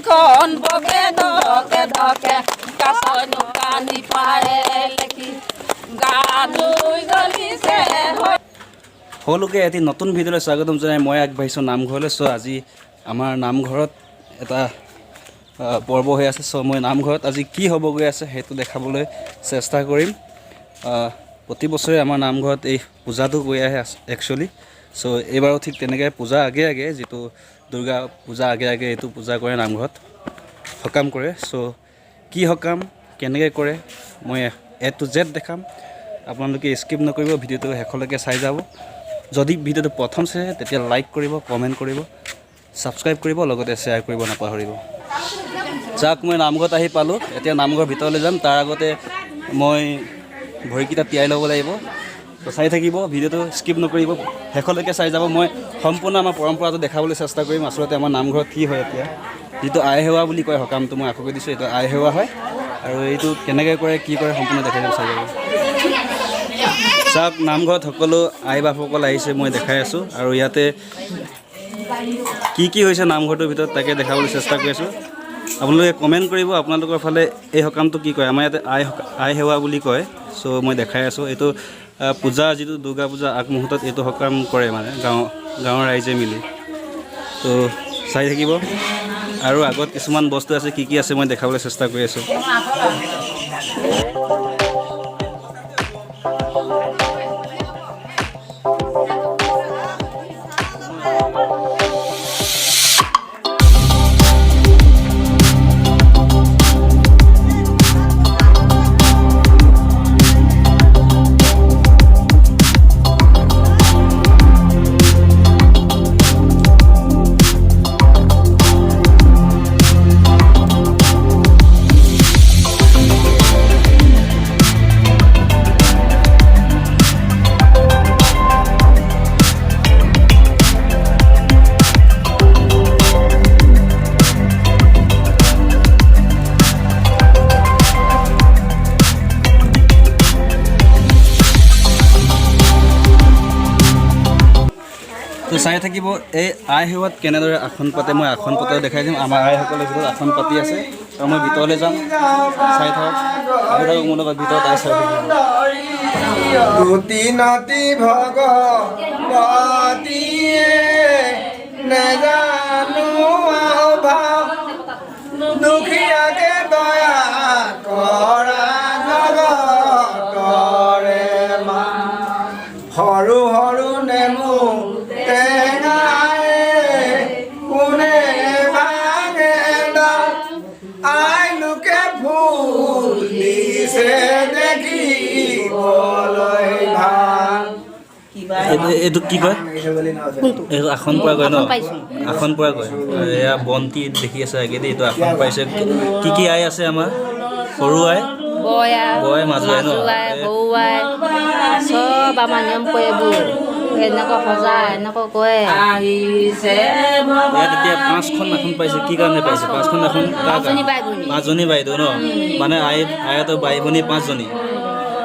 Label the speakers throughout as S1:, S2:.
S1: নদীখন বগে ধকে ধকে কাছনো কানি পায়ে লেখি গা ধুই জ্বলিছে।
S2: সকলোকে এটি নতুন ভিডিঅ'লৈ স্বাগতম জনাই মই আগবাঢ়িছোঁ নামঘৰলৈ। চ' আজি আমাৰ নামঘৰত এটা পৰ্ব হৈ আছে। চ' মই নামঘৰত আজি কি হ'ব গৈ আছে সেইটো দেখাবলৈ চেষ্টা কৰিম। প্ৰতি বছৰে আমাৰ নামঘৰত এই পূজাটো গৈ আহে একচুৱেলি। চ' এইবাৰো ঠিক তেনেকৈ পূজা আগে আগে, যিটো দুৰ্গা পূজা আগে আগে এইটো পূজা কৰে, নামঘৰত সকাম কৰে। চ' কি সকাম কেনেকৈ কৰে মই এ টু জেড দেখাম। আপোনালোকে স্কিপ নকৰিব, ভিডিঅ'টো শেষলৈকে চাই যাব। যদি ভিডিঅ'টো প্ৰথম চাইছে তেতিয়া লাইক কৰিব, কমেণ্ট কৰিব, ছাবস্ক্ৰাইব কৰিব, লগতে শ্বেয়াৰ কৰিব নাপাহৰিব। যাক মই নামঘৰত আহি পালোঁ, এতিয়া নামঘৰ ভিতৰলৈ যাম। তাৰ আগতে মই ভৰিকেইটা তিয়াই ল'ব লাগিব। তো চাই থাকিব ভিডিঅ'টো, স্কিপ নকৰিব, শেষলৈকে চাই যাব। মই সম্পূৰ্ণ আমাৰ পৰম্পৰাটো দেখাবলৈ চেষ্টা কৰিম, আচলতে আমাৰ নামঘৰত কি হয়। এতিয়া যিটো আই সেৱা বুলি কয় সকামটো, মই আকৌ কৈ দিছোঁ, এইটো আই সেৱা হয় আৰু এইটো কেনেকৈ কৰে, কি কৰে সম্পূৰ্ণ দেখাই যাব, চাই যাব। চাওক, নামঘৰত সকলো আই বাপসকল আহিছে, মই দেখাই আছোঁ। আৰু ইয়াতে কি কি হৈছে নামঘৰটোৰ ভিতৰত তাকে দেখাবলৈ চেষ্টা কৰি আছোঁ। আপোনালোকে কমেণ্ট কৰিব আপোনালোকৰ ফালে এই সকামটো কি কয়। আমাৰ ইয়াতে আই সেৱা বুলি কয়। চ' মই দেখাই আছোঁ, এইটো পূজা, যিটো দুৰ্গা পূজা আগমুহূৰ্তত এইটো সকাম কৰে, মানে গাঁৱৰ ৰাইজে মিলি। তো চাই থাকিব। আৰু আগত কিছুমান বস্তু আছে, কি কি আছে মই দেখাবলৈ চেষ্টা কৰি আছোঁ। তো চাই থাকিব এই আই সেৱাত কেনেদৰে আসন পাতে। মই আসন পাতে দেখাই দিম। আমাৰ আইসকলে ভিতৰত আসন পাতি আছে আৰু মই ভিতৰলৈ যাম। চাই থাকক, আহি থাকক মোৰ লগত ভিতৰত আই, চাই থাকিব।
S3: দুটি নাতি ভগৱতীয়ে নেজানো ভাৱ, দুখীয়াকে দয়া কৰা জগতৰে মা। সৰু সৰু নেমু টেঙাই কোনে ভাঙে ডাল, আই লোকে ফুল দিছে দেখিবলৈ ভাল।
S2: এইটো কি কয়? এইটো আসন পৰা কয় ন? আসন পৰা কয়। আৰু এয়া বন্তি দেখি আছে আগেদি, এইটো আসন পাইছে। কি কি আই আছে আমাৰ? সৰু আই,
S1: বয়া,
S2: বয়, মাজু আই ন?
S1: মাজু আই, সৰু আই, চব আমাৰ নিয়ম কৰে। এইবোৰ এনেকুৱা সজা এনেকুৱা কৰে।
S2: ইয়াত এতিয়া পাঁচখন আসন পাইছে, কি কাৰণে পাইছে পাঁচখন আসন? কাৰ
S1: পাঁচজনী
S2: কাৰণে?
S1: বাই ভনী।
S2: পাঁচজনী বাইদেউ ন? মানে আইহঁতৰ বাই ভনী পাঁচজনী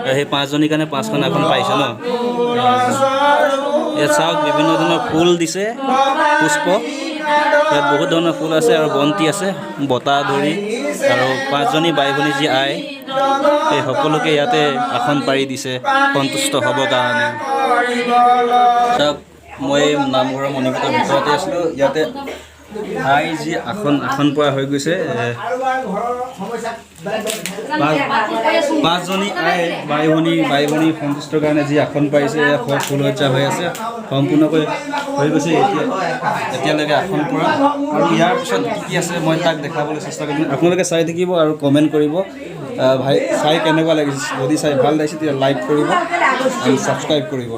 S2: আৰু সেই পাঁচজনীৰ কাৰণে পাঁচখন আসন পাইছে ন? ইয়াত চাওক, বিভিন্ন ধৰণৰ ফুল দিছে, পুষ্প। ইয়াত বহুত ধৰণৰ ফুল আছে আৰু বন্তি আছে, বটা ধৰি আৰু পাঁচজনী বাই ভনী যি আই, সেই সকলোকে ইয়াতে আসন পাৰি দিছে সন্তুষ্ট হ'বৰ কাৰণে। চাওক, মই নামঘৰৰ মণিকূটৰ ভিতৰতে আছিলোঁ। ইয়াতে আই যি আসন পৰা হৈ গৈছে, পাঁচজনী আই বাই ভনী সন্তুষ্টৰ কাৰণে যি আসন পাৰিছে, এয়া ফুলশয্যা হৈ আছে, সম্পূৰ্ণকৈ হৈ গৈছে এতিয়া এতিয়ালৈকে আসন পৰা। আৰু ইয়াৰ পিছত কি কি আছে মই তাক দেখাবলৈ চেষ্টা কৰিম। আপোনালোকে চাই থাকিব আৰু কমেণ্ট কৰিব, ভাই চাই কেনেকুৱা লাগিছে। যদি চাই ভাল লাগিছে তেতিয়া লাইক কৰিব আৰু ছাবস্ক্ৰাইব কৰিব।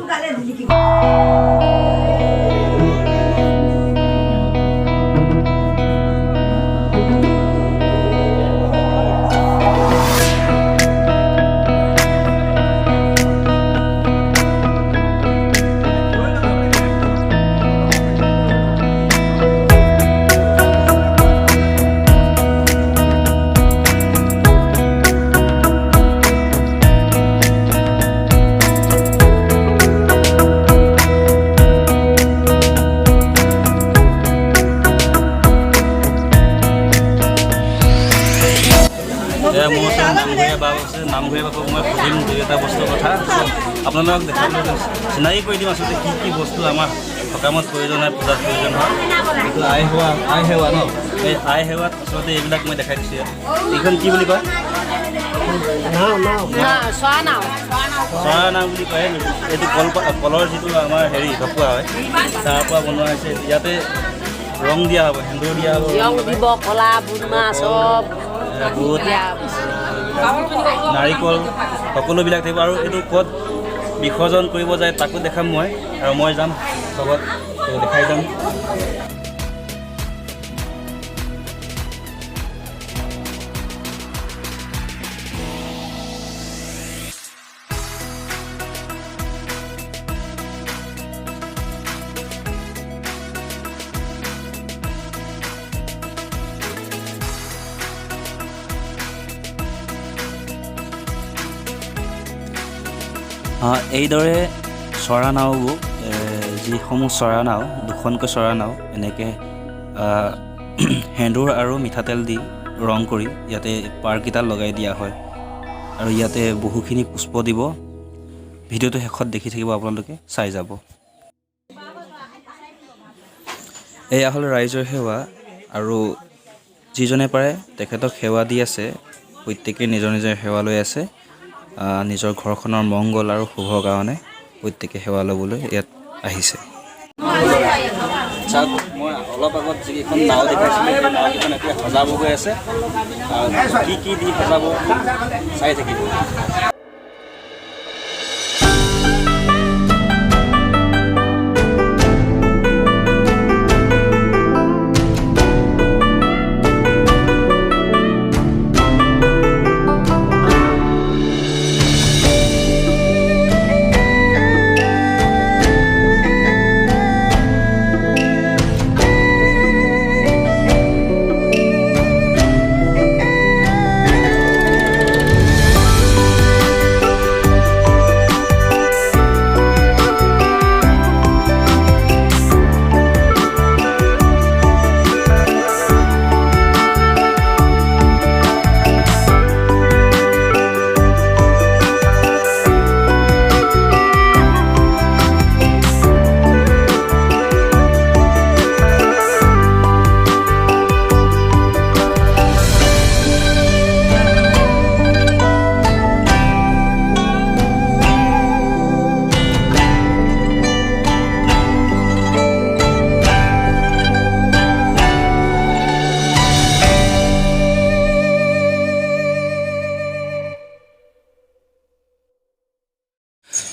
S2: এতিয়া মোৰ ওচৰত নামঘৰীয়া বাপ আছে, নামঘৰীয়া বাপক মই সুধিম দুই এটা বস্তুৰ কথা। আপোনালোকক দেখাবলৈ চিনাকি কৰি দিম আচলতে কি কি বস্তু আমাৰ সকামত প্ৰয়োজন হয়, পূজাত প্ৰয়োজন হয়। এইটো আই সেৱা, আই সেৱা ন, এই আই সেৱাত আচলতে এইবিলাক মই দেখাই দিছোঁ। ইয়াত এইখন কি বুলি কয়? চৰা নাও বুলি কয়। এইটো কলৰ যিটো আমাৰ হেৰি ঢকুৱা হয়, তাৰ পৰা বনোৱা হৈছে। ইয়াতে ৰং দিয়া হ'ব, সেন্দুৰ দিয়া হ'ব,
S1: ৰং দিব, কলা বুটমাহ চব,
S2: বুট, নাৰিকল সকলোবিলাক থাকিব। আৰু এইটো ক'ত বিসৰ্জন কৰিব যায় তাকো দেখাম মই, আৰু মই যাম লগত দেখাই যাম। এইদৰে চৰা নাওবোৰ, যিসমূহ চৰা নাও, দুখনকৈ চৰা নাও এনেকৈ সেন্দুৰ আৰু মিঠাতেল দি ৰং কৰি ইয়াতে পাৰকেইটা লগাই দিয়া হয়। আৰু ইয়াতে বহুখিনি পুষ্প দিব। ভিডিঅ'টো শেষত দেখি থাকিব, আপোনালোকে চাই যাব। এয়া হ'ল ৰাইজৰ সেৱা, আৰু যিজনে পাৰে তেখেতক সেৱা দি আছে। প্ৰত্যেকেই নিজৰ নিজৰ সেৱা লৈ আছে। নিজৰ ঘৰখনৰ মংগল আৰু শুভ কাৰণে প্ৰত্যেকে সেৱা ল'বলৈ ইয়াত আহিছে। চাওক, মই অলপ আগত যিকেইখন নাও দেখাইছিলোঁ, সেই নাওকেইখন এতিয়া সজাব গৈ আছে। কি কি দি সজাব চাই থাকিব।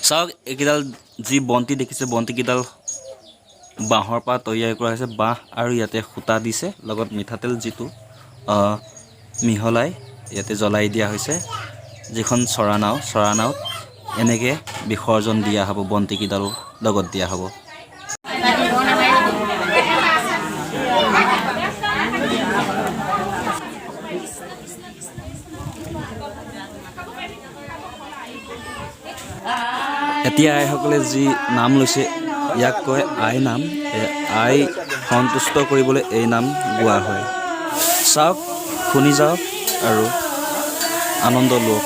S2: চাওক, এইকেইডাল যি বন্তি দেখিছে, বন্তিকেইডাল বাঁহৰ পৰা তৈয়াৰ কৰা হৈছে। বাঁহ আৰু ইয়াতে সূতা দিছে, লগত মিঠাতেল যিটো মিহলাই ইয়াতে জ্বলাই দিয়া হৈছে। যিখন চৰা নাও, চৰা নাওত এনেকৈ বিসৰ্জন দিয়া হ'ব, বন্তিকেইডালো লগত দিয়া হ'ব। এতিয়া আইসকলে যি নাম লৈছে ইয়াক কয় আই নাম। আই সন্তুষ্ট কৰিবলৈ এই নাম গোৱা হয়। চাওক, শুনি যাওক আৰু আনন্দ লওক।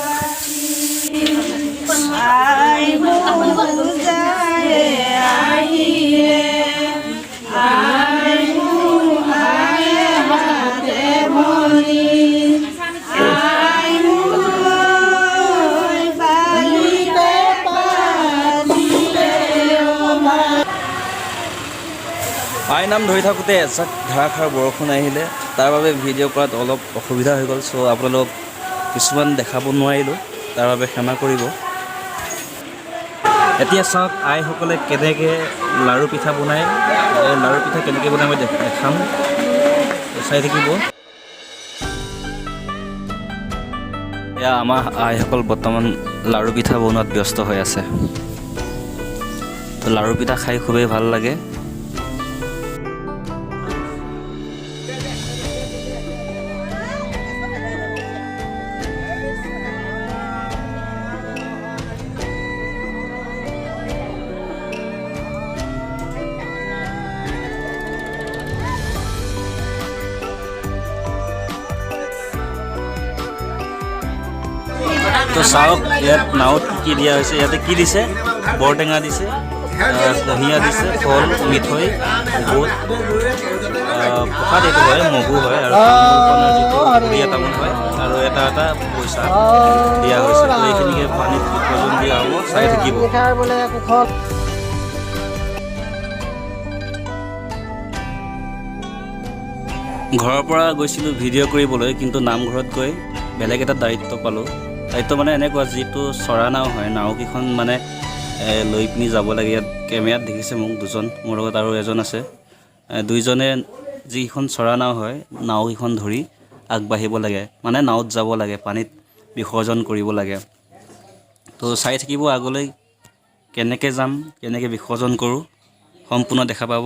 S2: আই নাম ধৰি থাকোঁতে এজাক ধাৰাসাৰ বৰষুণ আহিলে, তাৰ বাবে ভিডিঅ' কৰাত অলপ অসুবিধা হৈ গ'ল। চ' আপোনালোক কিছুমান দেখাব নোৱাৰিলোঁ, তাৰ বাবে ক্ষমা কৰিব। এতিয়া চাওক আইসকলে কেনেকৈ লাড়ু পিঠা বনায়। এই লাড়ু পিঠা কেনেকৈ বনায় মই দেখাম, চাই থাকিব। এয়া আমাৰ আইসকল বৰ্তমান লাড়ু পিঠা বনোৱাত ব্যস্ত হৈ আছে। লাড়ু পিঠা খাই খুবেই ভাল লাগে। তো চাওক, ইয়াত নাৱত কি দিয়া হৈছে। ইয়াতে কি দিছে? বৰটেঙা দিছে, কুঁহিয়াৰ দিছে, ফল, মিঠৈ, বুট, প্ৰসাদ এইটো হয়, মগু হয় আৰু তামোল পাণৰ যিটো পুৰিয়া তামোল হয় আৰু এটা এটা পইচা দিয়া হৈছে। তো এইখিনিকে পানীত বিসৰ্জন দিয়া হ'ব, চাই থাকিব। ঘৰৰ পৰা গৈছিলোঁ ভিডিঅ' কৰিবলৈ, কিন্তু নামঘৰত গৈ বেলেগ এটা দায়িত্ব পালোঁ। দায়িত্ব মানে এনেকুৱা, যিটো চৰা নাও হয়, নাওকেইখন মানে লৈ পিনি যাব লাগে। ইয়াত কেমেৰাত দেখিছে মোক দুজন, মোৰ লগত আৰু এজন আছে। দুইজনে যিখন চৰা নাও হয়, নাওকেইখন ধৰি আগবাঢ়িব লাগে, মানে নাৱত যাব লাগে, পানীত বিসৰ্জন কৰিব লাগে। তো চাই থাকিব, আগলৈ কেনেকৈ যাম, কেনেকৈ বিসৰ্জন কৰোঁ সম্পূৰ্ণ দেখা পাব।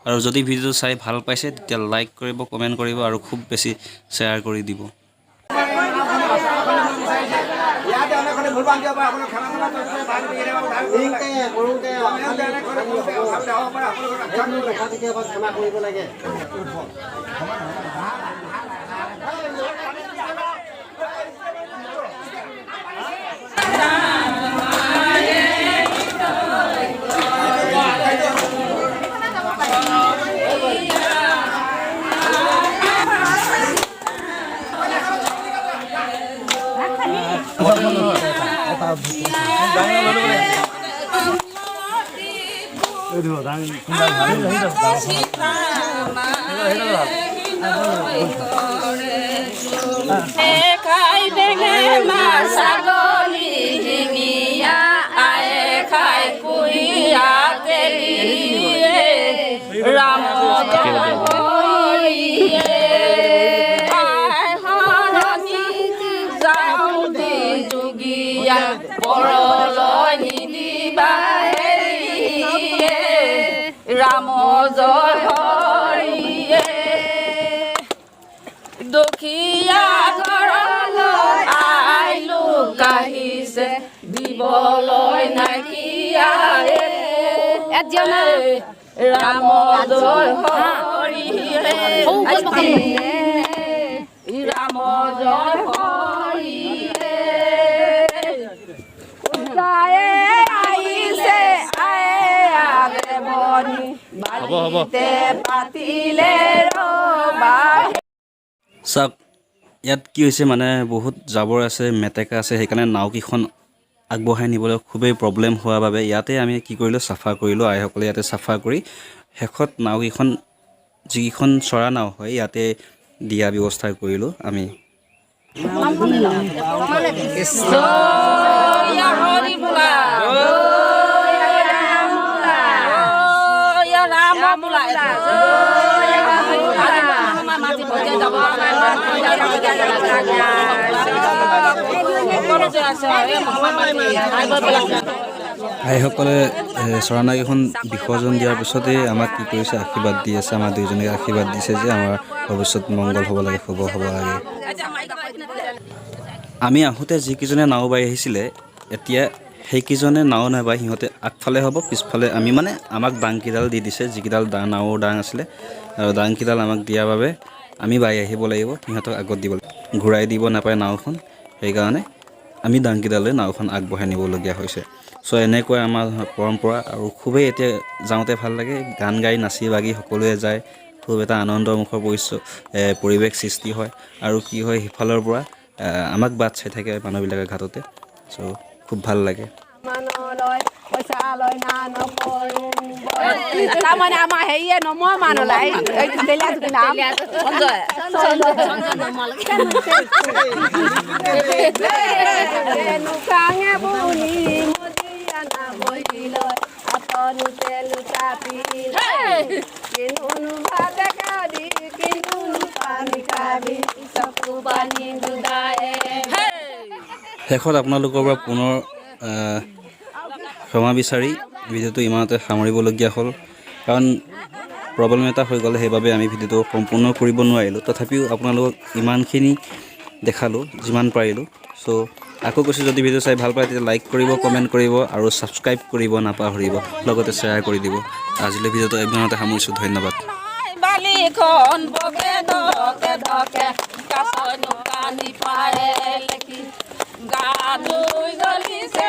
S2: আৰু যদি ভিডিঅ'টো চাই ভাল পাইছে, তেতিয়া লাইক কৰিব, কমেণ্ট কৰিব আৰু খুব বেছি শ্বেয়াৰ কৰি দিব।
S3: ইয়াতে অনেকখনে ভুল বান্ধি দিব পাৰে, আপোনাক ক্ষমা চমা কৰি পেলাই ভাল কৰি দিব, উদ্ধাৰ কৰিব লাগে। ইয়াতে অনেকখনে ভুল হ'ব পাৰে, আপোনালোকে ৰক্ষা কৰিব লাগে।
S4: ক্ষমা কৰিব লাগে।
S1: খাই বেঙেনা, ছাগলী শিঙীয়া, আয়ে খাই কুঁহিয়া তেলিয়ে, ৰাম হৰিয়ে। আই হৰণি যাওঁতে যোগীয়া, পৰলৈ নিদিবা হেৰিয়ে, ৰাম জয় হৰিয়ে। দুখীয়া ঘৰলৈ আইলোক আহিছে, দিবলৈ নাইকিয়া, ৰাম জয় হৰিয়ে, ৰাম জয় হৰিয়ে। আহিছে আয়ে বনি বালিতে পাতিলে ৰবা।
S2: চাওক, ইয়াত কি হৈছে, মানে বহুত জাবৰ আছে, মেটেকা আছে, সেইকাৰণে নাওকেইখন আগবঢ়াই নিবলৈ খুবেই প্ৰব্লেম হোৱাৰ বাবে ইয়াতে আমি কি কৰিলোঁ, চাফা কৰিলোঁ। আইসকলে ইয়াতে চাফা কৰি শেষত নাওকেইখন, যিকেইখন চৰা নাও হয়, ইয়াতে দিয়া ব্যৱস্থা কৰিলোঁ আমি।
S1: হৰি বোলা, ৰাম বোলা। মাটি যাব।
S2: আইসকলে চৰা নাওকেইখন বিসৰ্জন দিয়াৰ পিছতেই আমাক কি কৰিছে, আশীৰ্বাদ দি আছে। আমাৰ দুয়োজনকে আশীৰ্বাদ দিছে যে আমাৰ ভৱিষ্যত মংগল হ'ব লাগে, শুভ হ'ব লাগে। আমি আহোঁতে যিকেইজনে নাও বাই আহিছিলে, এতিয়া সেইকেইজনে নাও নাবাই, সিহঁতে আগফালে হ'ব, পিছফালে আমি। মানে আমাক দাংকেইডাল দি দিছে, যিকেইডাল নাৱৰ দাং আছিলে, আৰু দাংকেইডাল আমাক দিয়াৰ বাবে আমি বাই আহিব লাগিব, সিহঁতক আগত দিব লাগিব। ঘূৰাই দিব নাপায় নাওখন, সেইকাৰণে আমি দাংকেইডাল লৈ নাওখন আগবঢ়াই নিবলগীয়া হৈছে। চ' এনেকুৱাই আমাৰ পৰম্পৰা আৰু খুবেই এতিয়া যাওঁতে ভাল লাগে। গান গাই নাচি বাগি সকলোৱে যায়, খুব এটা আনন্দমুখৰ পৰিৱেশ সৃষ্টি হয়। আৰু কি হয়, সিফালৰ পৰা আমাক বাট চাই থাকে মানুহবিলাকে ঘাটতে। চ' খুব ভাল লাগে।
S1: তাৰমানে আমাৰ হেৰিয়ে নময় মানুহ নাম।
S5: বুলি মদিয়ানা বহিলৈ আতনুতে লুটাপি, কিনুনো ভাতে খাবি, কিনুনো পানী খাবি, চকু পানী দুদায়ে।
S2: শেষত আপোনালোকৰ পৰা পুনৰ ক্ষমা বিচাৰি ভিডিঅ'টো ইমানতে সামৰিবলগীয়া হ'ল, কাৰণ প্ৰব্লেম এটা হৈ গ'ল, সেইবাবে আমি ভিডিঅ'টো সম্পূৰ্ণ কৰিব নোৱাৰিলোঁ। তথাপিও আপোনালোকক ইমানখিনি দেখালোঁ যিমান পাৰিলোঁ। চ' আকৌ কৈছোঁ, যদি ভিডিঅ' চাই ভাল পায়, তেতিয়া লাইক কৰিব, কমেণ্ট কৰিব আৰু ছাবস্ক্ৰাইব কৰিব নাপাহৰিব, লগতে শ্বেয়াৰ কৰি দিব। আজিলৈ ভিডিঅ'টো ইমানতে সামৰিছোঁ, ধন্যবাদ।
S1: বালিখন বগে ধকে ধকে, কাছনো পানী পায়ে লেখি গা।
S5: জুই জ্বলিছে।